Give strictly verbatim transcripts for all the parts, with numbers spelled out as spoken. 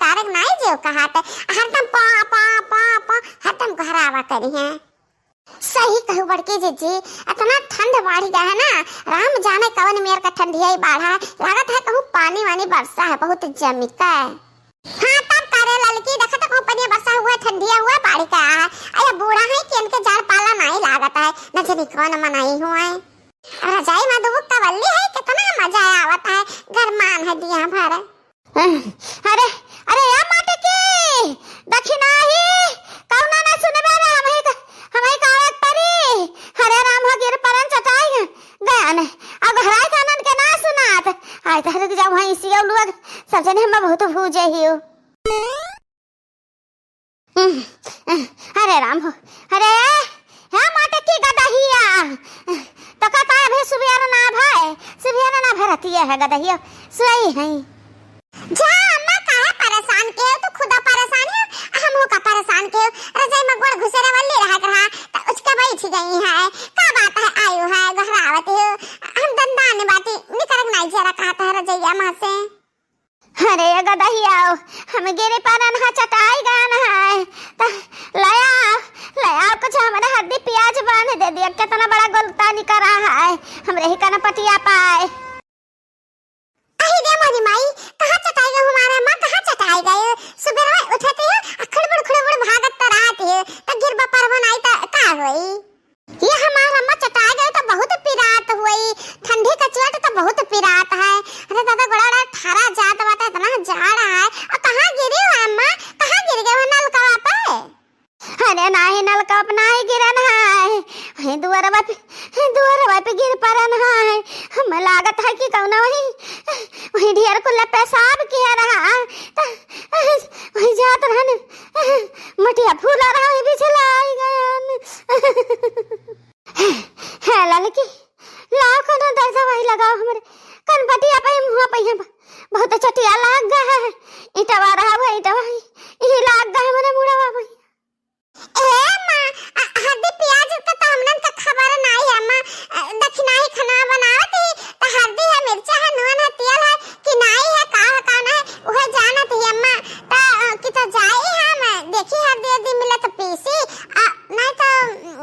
कारक नाई जेव कहात, हरदम पा, पा, पा, पा, हरदम गोहरावा करिहैं। सही कहू बड़की जिज्जी, इतना ठंड बढ़ गया है ना, राम जाने कवन मेर का ठंडिया ही बाढ़ा है। लागत है कहूँ पानी वानी बरसा है बहुत जमी का। हाँ, तब करे ललकी, देखा तो कहूँ पनिया बरसा हुआ है, ठंडिया हुआ है, बाढ़ का है। अरे बूढ़ा है कि इनके जाड़ पाला नाई लागत है, न जानी कौन मनाई हुआ है। रजाई में दुबुक तवल्ली है, कितना मजा आवत है, गरमान है दिया भर। अरे, अरे, या माटी की दखिनाही, कौना ना सुनबे रे, हमही क-, हमही कावत परी। हरे राम हो, गिर परन चटाई गया ने। अब घराई कानन के ना सुनात। आय त रुक जाओ, वहीं इसी लोग सब जने हम बहुत भूजे ही हो। हम्म, अरे राम हो, अरे, हे माटी की गदहिया, तो का, का अभी सुबेर ना भय, सुबेर ना भरतिया है गदहिया, सोई है। जा अम्मा, काहे परेशान के हो, तू खुदा परेशान हो, हमहू का परेशान के हो। रजाई में गोड़ घुसेरे वाली रहा रहा, तो उचके बैठ गई है। का बात है, आयु है, गोहरावत हो, हम दंदान बाटी, निकरक नाई जरा कहता है रजैया माँ से। अरे ये गदहिया, हम गिरे पारन हा चटाई गन है, त लया, लया कुछ हमरे हरदी पियाज बांध दे दिया, कितना बड़ा गलतानी करा है, हमरे ही कनपटिया पाए। अही रे मोरी माई, कहाँ चटाई गयो हमारा माँ, कहाँ चटाई गयो? सुबह उठते हो, आ खुड़बुड़ खुड़बुड़ भागत तो रहत हो, तो गिरबा परबा नाई तो का होई? ये हमार अम्मा चटाई गए तो बहुत पिरात हुई, ठंडी का चोट तो बहुत पिरात है। अरे दादा, गोड़ा गोड़ा ठारा जात बाटे, इतना जाड़ा है। और कहाँ गिरी हो अम्मा, कहाँ गिर गए हो नलकवा पे? अरे नाही नलकवा पे नाही गिरन है, वहीं दुअरवा पे, दुअरवा पे गिर परन है। हमें लागत है कि कौनो वहीं, वहीं ढेर कुल्ला पेशाब किया रहा, तो वहीं जात रहन। मटिया फूला रहा, ई बिछला आई गयन। हे ललकी, लाओ कोनो दर्द दवाई लगाओ हमरे कनपटिया पे, मुँह पे, यहाँ पे बहुत चटिया लाग गया है। ईटवा रहा हुआ, ईटवा ही, ई लाग गया हमरे मुड़वा पे। ए माँ, अ, हरदी पियाज का तो हमनन का खबर नाई है माँ। अ, दखिनाही खाना बनावत ही, तो हरदी है, मिर्चा है, नून है, तेल है, कि नाई है, का है, का ना है, उहे जानत ही अम्मा। त, अ, कि तो जाई हम, देखी हरदी हरदी मिले तो पीसी, अ, नहीं तो,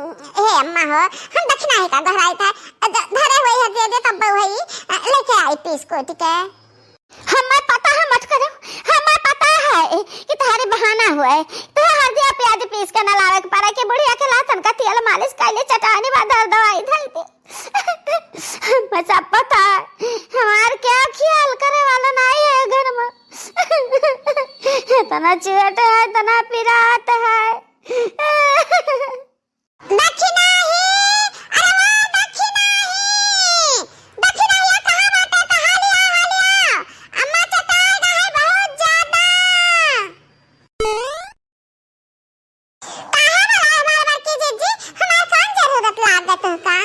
उम, हे अम्मा हो, हम दखिनाही का गोहराई था, अ, ध-, धरे हुई हरदी हरदी तब वही, अ, लेके आई पीस कूट के। हमें पता है मत करो, हमें पता है कि तुम्हारे बहाना हुआ है, तो हरदी पियाज पीस के न लावे के पड़ा कि बुढ़िया के लातन का तेल मालिश कैले चटानी बा दर्द दवाई धई दे। हमें सब पता है, हमार क्या ख्याल करे वाला नाई है घर में। इतना चोट है, इतना पिरात है। दखिनाही, अरे वो दखिनाही, दखिनाहिया कहाँ बाटे? तो हालिया, हालिया, अम्मा चटाई गए है बहुत ज्यादा। काहे बोला हमार बड़की जिज्जी, हमार कौन जरूरत लागत है का?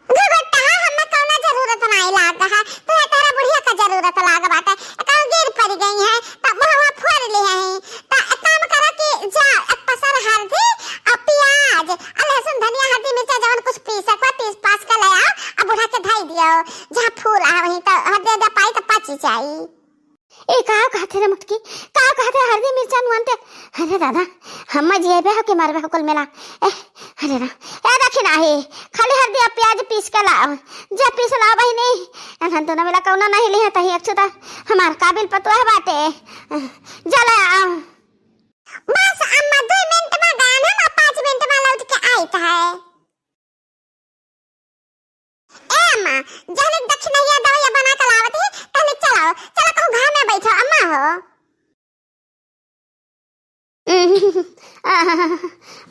घुघुट्टा, हमें कौनो जरूरत नाई लाग है, तो तोहरा बुढ़िया का जरूरत लाग बाटे। कहूँ गिर पड़ गई है, तब मुँहवा फोड़ ली है। तो एक काम करो कि जा, एक पसर हल्दी और प्याज और लहसुन, धनिया, हल्दी, मिर्चा, जवन कुछ पीसक बा, पीस पास के ले आओ, अब बुढ़ा के धई दियो, जहाँ फूल आ वहीं तो हर दे दे पाई तो पची जाई। ए, का कहते रे मुटकी, का कहते हरदी मिर्चा नुआन ते? अरे दादा, हम जियबे हो के मरबे हो कुल मिला। ए, अरे रा-, ए, दखिनाही, खाली हरदी और प्याज पीस के लाओ, जे पीस लाओ बहिनी। एनहन दोनों मिला कौनो नहीं लिहे तही एक छुता हमार काबिल पतोह बाटे। जले आओ। बस अम्मा, दो मिनट में गए हम, अब पाँच मिनट में लौट के आइत है। ए अम्मा, जहले दखिनहिया दवाइया बना के लावत ही, तहले चलाओ, चलो कहूँ घर में बैठो, अम्मा हो।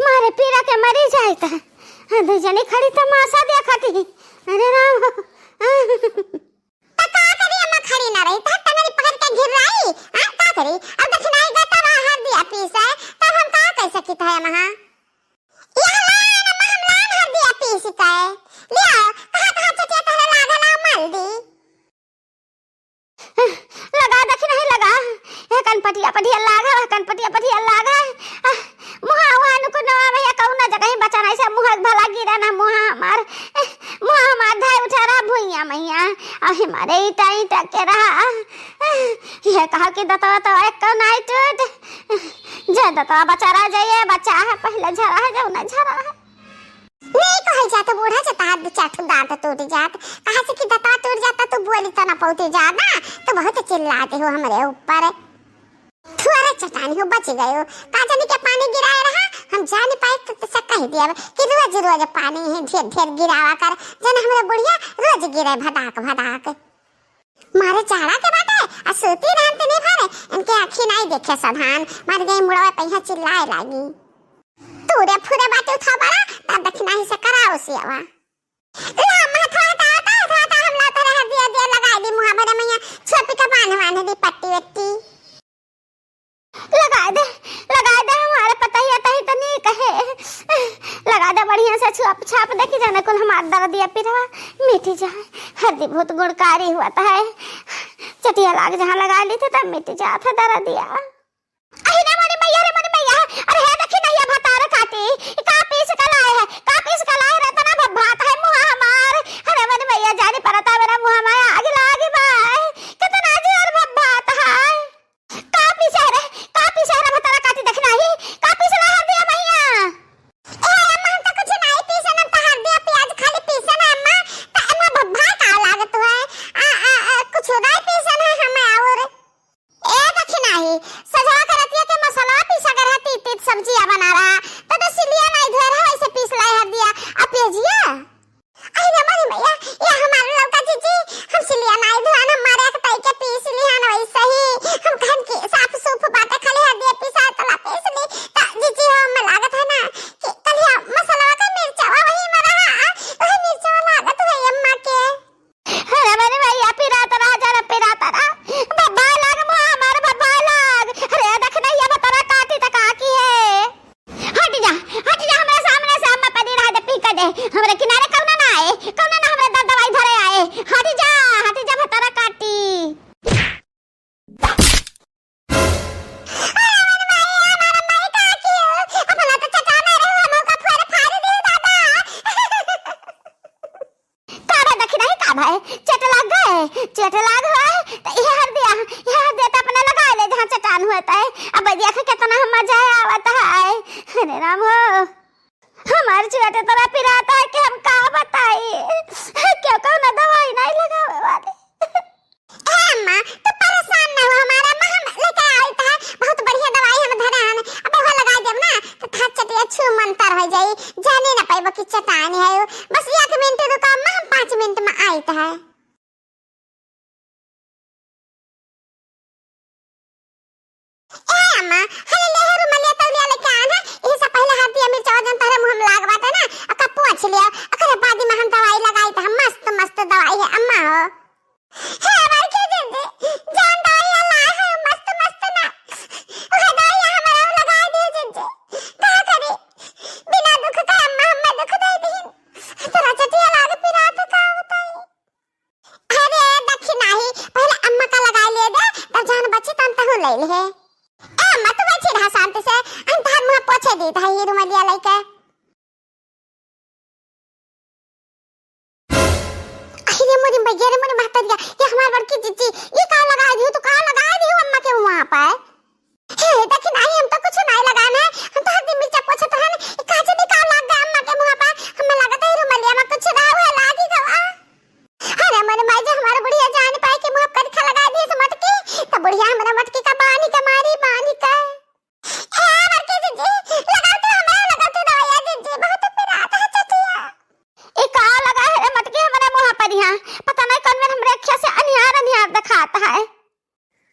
मारे पीरा के मरी जाए त, दू जनी खड़ी तमाशा देखत ही। अरे राम। त का करी अम्मा, खड़ी ना रही, त टंगरी पकड़ के घिर्राई, हाँ, का करी? अब दखिनाही गता बा हरदिया पीसे, तब हम का कर सकित है अम्मा? यह लान महम लान हरदिया पीस के। लिया, कहाँ कहाँ चटिया तहरे लागल आ मल दी। लगा दखिनही लगा। ए कनपटिया पटिया लागा, ए कनपटिया पटिया लागा। आ, मुहा हुआ नुकुनवा भैया कौना जगह ही बचा नहीं से मुहा भला गिरा ना मुहा हमार। ए, मुहा हमार धाय उठा रहा भुइया मैया, अभी मारे ईटा ईटा के रहा। ये कहा कि दतवा तो एक को नाई टूट, जे दतवा बचा रह जाइए, बचा है, पहले झरा है, जब ना झरा है। नहीं कहल जात बूढ़ा, जे तहार दू चार ठो दांत टूट जात, कहा से कि दतवा टूट जाता, तू बोली तो ना पौती जात ना, तो बहुत चिल्लाते हो हमरे ऊपर। थोड़ा चटानी हो बच गयो, का जानी के पानी गिराए रहा, हम जान पाए तो, तो से कह दिया कि रोज रोज पानी है ढेर ढेर गिरावा कर, जन हमरा बुढ़िया रोज गिरे भदाक भदाक। मारे चारा के बाटे, आ सूती रहन तनी भर, इनके आँखी नाई देखे सधान, मर गई मुड़वा पहिया चिल्लाए लागी। तू रे फुरे बाटे उठा बड़ा, तब दखिनाही से कराओ सियावा। ला, माथा हटा, हटा, हटा, हटा, हम ला तोरे हर दिया, दिया लगाई दी मुहा बरे मैया, छोपी का बांध, बांध दी पट्टी वट्टी। लगाई दे, लगाई दे, हमारे पतहिया तही तो नहीं कहे। लगाई दे बढ़िया से छुआप छाप, देखी जाने कुल हमार दर्दिया पिरवा मिट जाए। हरदी बहुत गुणकारी हुआ तो है, चटिया लाग जहाँ लगा ली थे तब मिट जात है दर्दिया। अहि रे मोरी मैया, रे मोरी मैया, अरे हे देखी नहिया भतार काटी, ई का पीस के लाए है, का पीस के लाए रे, इतना भभात है मुहा हमार। अरे मोरी मैया, जानी परता मेरा मुहा माया आग लागी बाय, कितना जोर भभात है। का पीसे रे, का पीसे रे भतार काटी, देखना ही, का पीस ला हर दिया मैया। ए अम्मा, हम तो कुछ नहीं पीसे, हम तो हर दिया प्याज खाली पीसे ना अम्मा, तो अम्मा भभात का लागत है, आ, आ, आ, कुछ नहीं पीसे ना हम और। ए दखिनाही, सजवा के रतिया के मसलवा पीसा के रहा, तीत तीत सब्जिया बना रहा, तो, तो सिलिया नाई धोए रहा, वैसे पीस लाए हर दिया। आ प्याजिया? अहि रे मोरी मैया, ये हमारे लौका जीजी, हम सिलिया नाई धोए, हम मारे एक ताई के पीस लिहान वैसे ही। हम कहन कि साफ सूफ बाटे, खाली हर दिया पीसा तला पीस ली। तो जीजी हो, हमें लागत है ना कि कलिया मसलवा का मिर्चवा वही में रहा, वही मिर्चवा लागत है अम्मा के। अरे मोरी मैया, पिरात रहा, जरा पिरात रहा। बब्बा लाग मुआ हमार, बब्बा लाग। अरे देख नहीं, ये भतार काटी त का की है। हट जा, हट जा, हमरे सामने से अम्मा परी रहा दे, पी के दे। हमरे किनारे कौनो ना आए, कौनो ना हमरे दर दवाई धरे आए। हट जा, हट जा, भतार काटी। अरे मोरी माई, हमार माई का की हो? अपना तो चटा मारे हो, हम का फोड़ फाड़ दे दादा। का रे दखिनाही, का भाई? चट लाग गए? चट लाग हुआ है? तो ये हर दिया, ये हर दिया तो अपने लगा ले जहाँ चटान हुआ है। अब देख कितना हम मजा आवत है। अरे राम हो, हमार चट इतना पिरात है कि हम का बताई। क्यों कौनो दवाई नहीं लगावे वाली। ए अम्मा, तू परेशान ना हो, हमार अम्मा हम लेके आइत है, बहुत बढ़िया दवाई हम धरे हन। अबे वो लगा देब ना, तो थार चटिया छू मंतर हो जाई, जाने ना पाइबो कि चटानी है वो। बस एक मिनट रुको अम्मा, हम पाँच मिनट में आइत है। ए अम्मा, हले ले हे रुमलिया तौलिया लेके आन है, यही से पहले हर दिया मिर्चा वजन तोहरे मुँह में लाग बाटे ना, अका पोंछ लिया, ओकरे बाद में हम दवाई लगाई तो हम मस्त मस्त दवाई है अम्मा हो। हे बड़की दीदी, जान दवाई लाई है, मस्त मस्त ना। वह दवाई हमारा लगा दे दीदी। का करी? बिना दुख का अम्मा हमें दुख दे दीन। तोरा चटिया लाग पिरात का बताई। अरे दखिनाही, पहले अम्मा का लगा ले दे, तब जान बची तन तहु ले ले। ए अम्मा, तू बैठी रहा शांति से, हम तहार मुँह पोछे दी था ये रुमलिया लेके। अरे मोरी मैया रे मोरी महतरिया, ये हमार बड़की जीजी, ये का लगा दियो, तू का लगा दियो अम्मा के मुँह पर? हे, देखी नाही, हम तो कुछ नाही लगान है, हम तो हर दिन मिर्चा पोछत हन, ये का जाने का लाग गया अम्मा के मुँह पर, हमें लगत है रुमलिया में कुछ रहा हुआ लागी गवा। अरे मोरे माई, जो हमार बुढ़िया जान पाए कि मुँह पर करिखा लगा दिए से मटकी, तो बुढ़िया हमारा मटकी का बानी का मारी, बानी का। ए, बड़की जीजी, लगाओ तू हमें, लगाओ तू दवाइया जीजी, बहुत पिरात है चटिया। ए, का लगा है रे मटकी हमरे मुँह पर यहाँ? पता नहीं कौन मेरे हमरे अखिया से अनियार अनियार दिखात है।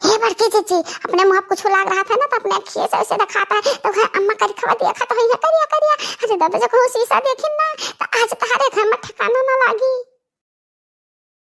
हे बड़की जीजी, अपने मुँह पर कुछ लाग रहा था ना, तो अपने अखिए से ऐसे दिखाता है, तो वह अम्मा करिखवा दिया खा, तो है करिया करिया। अरे दादा, जो कहूँ शीशा देखिन ना, तो आज तहारे घर में ठिकाना ना लागी।